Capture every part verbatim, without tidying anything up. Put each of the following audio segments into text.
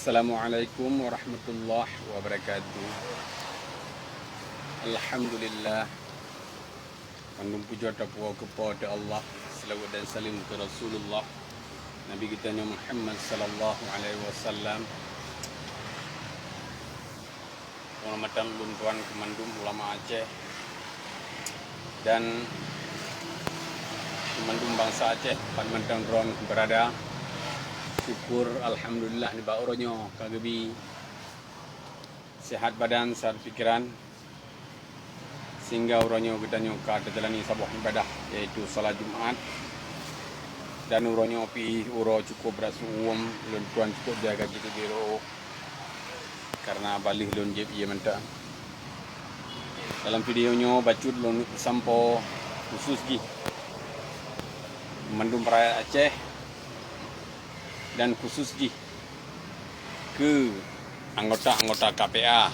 Assalamualaikum warahmatullahi wabarakatuh. Alhamdulillah. Mandum pujoe tapuwoe keu Po teu Allah, seulaweuet dan saleuem keu Rasulullah, Nabi geutanyoe Muhammad sallallahu alaihi wasallam. Penghormatan ulôn tuan keu mandum ulama Aceh dan keu mandum bansa Aceh, pat mantong droen beurada. Syukur, alhamdulillah, nibak uroe nyoe ka geubi seuhat badan, seuhat pikeran, sehingga uroe nyoe geutanyoe ka teujalani saboh ibadah, yaitu salat Jumat. Dan uroe nyoe pih uroe cukup brat seuuem, ulôn tuan cukup jaga jeuet di rot, karena baleh lôn jieb ié mantong. Dalam video nyoe bacut lôn peusampoe khusus jih mandum rakyat Aceh dan khusus jih keu anggota-anggota K P A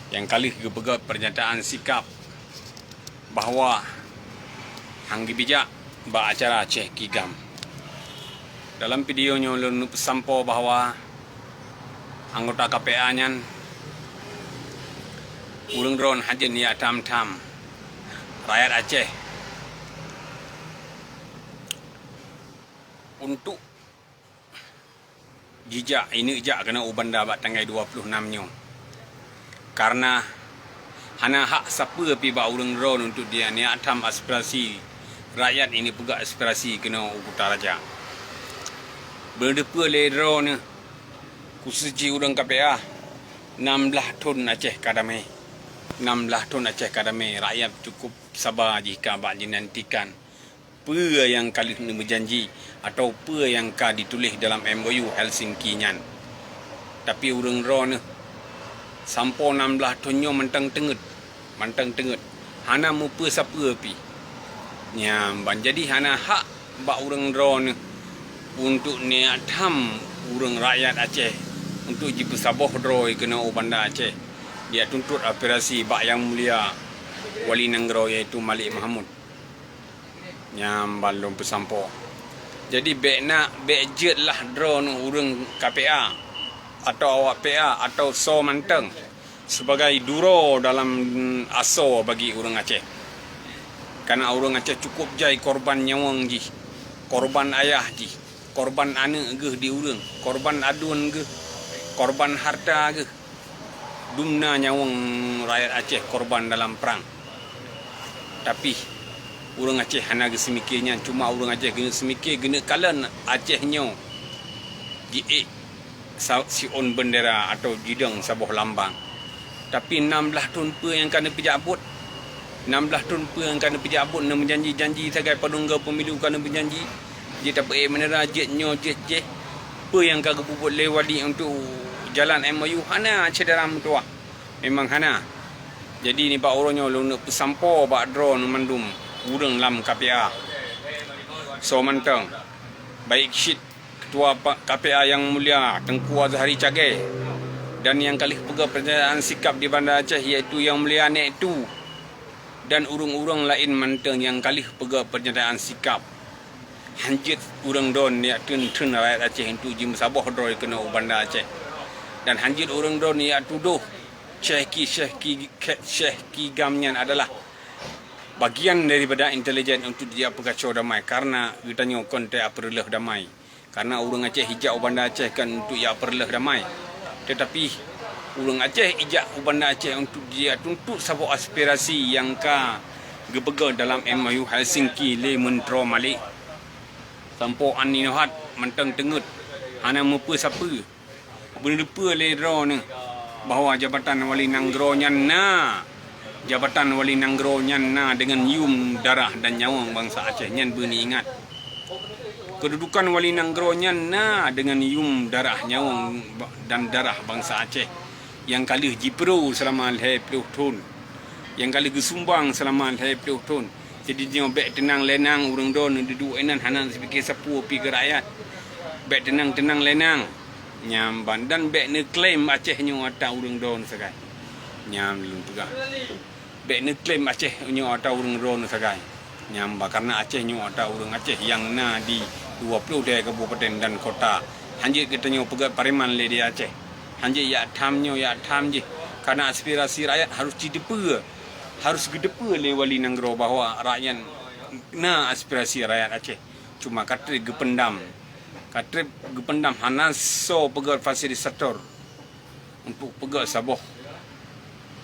nyang ka lheueh geupeugah pernyataan sikap bahwa han geubijak bak acara Aceh Kigam. Dalam video nyoe lôn peusampoe bahwa anggota K P A nyan ureuëng droen hajat jak tham-tham rakyat Aceh untuk jijak, ineuk jak keunoe u Banda bak tanggai dua puluh enam nyoe. Karena hana hak sapeue pih bak ureuëng droen untuk jijak tham aspirasi rakyat, ineuk peugah aspirasi keunoe u Kuta Raja. Beudeupeue lé droeneuh, khusus jih ureuëng K P A, nam blaih thon Aceh ka damé. Nam blaih thon Aceh ka damé, rakyat cukup saba jih ka bak jinantikan peue nyang ka lheueh neumeujanji atawa peue nyang ka dituléh dalam M O U Helsinki nyan. Tapi ureuëng droeneuh sampoe nam blaih thon nyoe mantong teungeut, mantong teungeut, hana mupeue sapeue pih. Nyan ban jadi hana hak bak ureuëng droeneuh untuk neujak tham ureuëng rakyat Aceh untuk jipeusaboh droe keunoe u Banda Aceh, jijak tuntot aspirasi bak Yang Mulia Wali Nanggroe, yaitu Malik Mahmud. Nyan ban lôn peusampoe. Jadi bék na, bék jeuet lah droeneuh ureuëng K P A atawa awak P A atawa soe mantong sebagai duro dalam asoe bagi ureuëng Aceh. Karena ureuëng Aceh cukup jai korban nyawöng jih, korban ayah jih, korban aneuëk geuh di ureuëng, korban aduen geuh, korban hareuta geuh. Dum na nyawöng rakyat Aceh korban dalam prang. Tapi, ureuëng Aceh hana geuseumiké nyan, cuma ureuëng Aceh geuneuk seumiké, geuneuk kalon Aceh nyoe jiék sa-, siôn beundera atawa jidong saboh lambang. Tapi, nam blaih thon peue nyang ka neupeujak buet? Nam blaih thon peue nyang ka neupeujak buet, neumeujanji-janji sagai padum goe pemilu ka neumeujanji? Jeuet tapeuék meunara, jeuet nyoe, jeuet jéh. Peue nyang ka geupeubuet lé Wali untuk jalan M O U? Hana syedara meutuwah. Memang hana. Jadi, nibak uroe nyoe lôn neuk peusampoe bak droeneuh mandum ureuëng lam K P A. Soe mantong, baik cit Ketua pa-, K P A Yang Mulia Teungku Azhari Cagée dan nyang ka lheueh peugah pernyataan sikap di Banda Aceh, yaitu Yang Mulia Nek Tu, dan ureuëng-ureuëng laén mantong nyang ka lheueh peugah pernyataan sikap. Han jeuet ureuëng droen jak theun-theun rakyat Aceh untuk jimeusaboh droe keunoe u Banda Aceh. Dan han jeuet ureuëng droen jak tudoh Syeh Ki, Syeh Ki, Syeh Ki Gam nyan adalah bagian daripada intelijen untuk jijak peukaco damai, karena geutanyoe kon tajak peureuleueh damai. Karena ureuëng Aceh ijak u Banda Aceh kan untuk jak peureuleueh damai. Tetapi, ureuëng Aceh ijak u Banda Aceh untuk jijak tuntot saboh aspirasi nyang ka geupeugah dalam M O U Helsinki lé Meuntroe Malik. Sampoe an nyoe that mantong teungeut, hana mupeue sapeue. Beuneupeue lé droeneuh bahwa jabatan wali nanggroe nyan na, jabatan wali nanggroe nyan na deungon yum, darah dan nyawöng bansa Aceh nyan beuneuingat. Keududukan wali nanggroe nyan na deungon yum, darah, nyawöng ba-, dan darah bansa Aceh nyang ka lheueh jipro seulama lhée ploh thon, nyang ka lheueh geusumbang seulama lhée ploh thon. Jadi nyoe bék teunang lé nang ureuëng droeneuh dudoe inan hana sipike sapeue pih keu rakyat. Bék teunang-teunang lé nang. Nyan ban dan bék neuklaim Aceh nyoe ata ureuëng droeneuh sagai. Nyan lôn peugah. Bék neuklaim Aceh nyoe ata ureuëng droeneuh sagai. Nyan ban karena Aceh nyoe ata ureuëng Aceh nyang na di dua ploh lhée kabupaten dan kota Hanjeuet geutanyoe peugét pareman lé di Aceh. Hanjeuet yak tham nyoe, yak tham jih. Karena aspirasi rakyat harus jiteupeue, harus geuteupeue lé wali nanggroe bahwa rakyat na aspirasi rakyat Aceh. Cuma ka treb geupendam. Ka treb geupendam hana soe peugét fasilitator untuk peugét saboh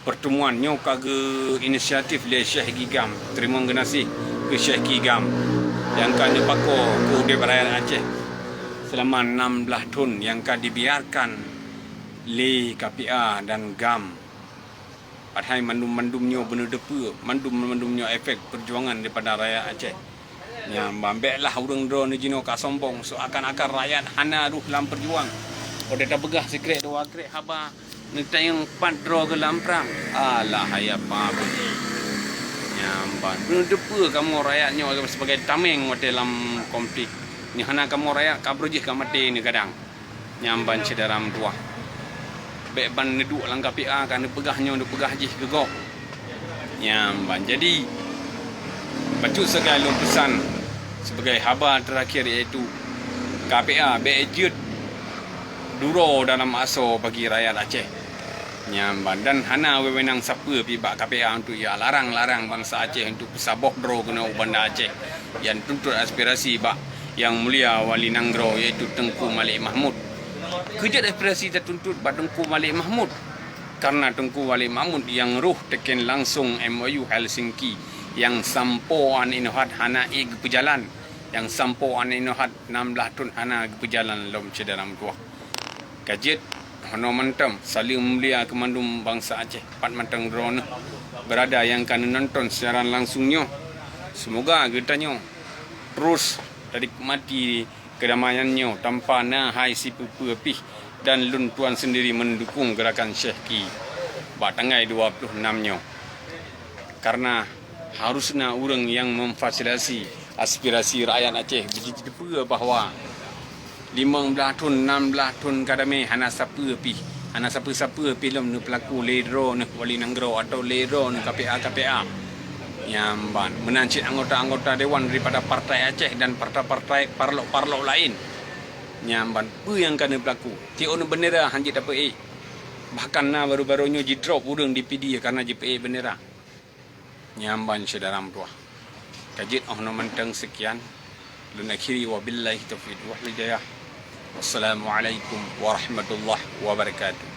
pertemuan nyoe ka geu inisiatif lé Syekh Gigam. Teurimong geunaséh keu Syekh Gigam nyang ka neupakoe keu udeb rakyat Aceh seulama nam blaih thon nyang ka dibiarkan lé K P A dan gam. Padahai mandum-mandum nyoe beuneudeue peue, mandum-mandum nyoe efek perjuangan daripada rakyat Aceh. Nyan ban bék lah ureuëng droeneuh jinoe ka sombong, seakan-akan rakyat hana rôh lam peujuang. Watée tapeugah sikrek dua krek haba, neutanyong pat droe keu lam prang. Alah, hai apa beungéh. Nyan ban beuneudeue peue kamoe rakyat nyoe sebagai tameng watée lam konflik. Nyoe hana kamoe rakyat ka brôh jih ka maté neugadang. Nyan ban syedara meutuwah. Bék ban neuduek lam K P A ka neupeugah nyoe neupeugah jih keu gob. Nyan ban. Jadi, bacut sagai lôn peusan sibagai haba teurakhier, yaitu K P A bék jeuet duroe dalam asoe bagi rakyat Aceh. Nyan ban, dan hana wewenang sapeue pih bak K P A untuk ya larang-larang bansa Aceh untuk peusaboh droe keunoe u Banda Aceh nyang tuntot aspirasi bak Yang Mulia Wali Nanggroe, yaitu Teungku Malik Mahmud. Keujeuet aspirasi tatuntut bak Teungku Malik Mahmud, karena Teungku Malik Mahmud nyang rôh teuken langsong M O U Helsinki nyang sampoe an inoe hat hana ék geupeujalan, nyang sampoe an inoe hat nam blaih thon hana geupeujalan lom syedara meutuwah. Ka jeuet, hana mantong, saleuem mulia keu mandum bansa Aceh, pat mantong droeneuh beurada nyang ka neunonton siaran langsung nyoe. Seumoga geutanyoe terus tanikmati keudamaian nyoe tanpa na hai sipeue-peue pih, dan lôn tuan sendiri meundukong geurakan Syekh Ki bak tanggai dua ploh nam nyoe. Karena harus na ureuëng nyang memfasilitasi aspirasi rakyat Aceh, beujiteupeue bahwa limong blaih thon, nam blaih thon ka damé hana sapeue pih, hana sapeue-sapeue pih lom neupeulaku lé droeneuh wali nanggroe atau lé droeneuh K P A-K P A. Nyan ban, meunan cit anggota-anggota dewan daripada Partai Aceh dan partai-partai parlok-parlok laén. Nyan ban, peue nyang ka neupeulaku? Tiok neu beundera han jeuet tapeuék. Bahkan na baru-baru nyoe jidrop ureuëng di P D I karena jipeuék beundera. Nyan ban syedara meutuwah. Ka jeuet 'oh noe mantong seukian. Lôn akhiri, wabillahi taufiq wal hidayah. Wassalamualaikum warahmatullahi wabarakatuh.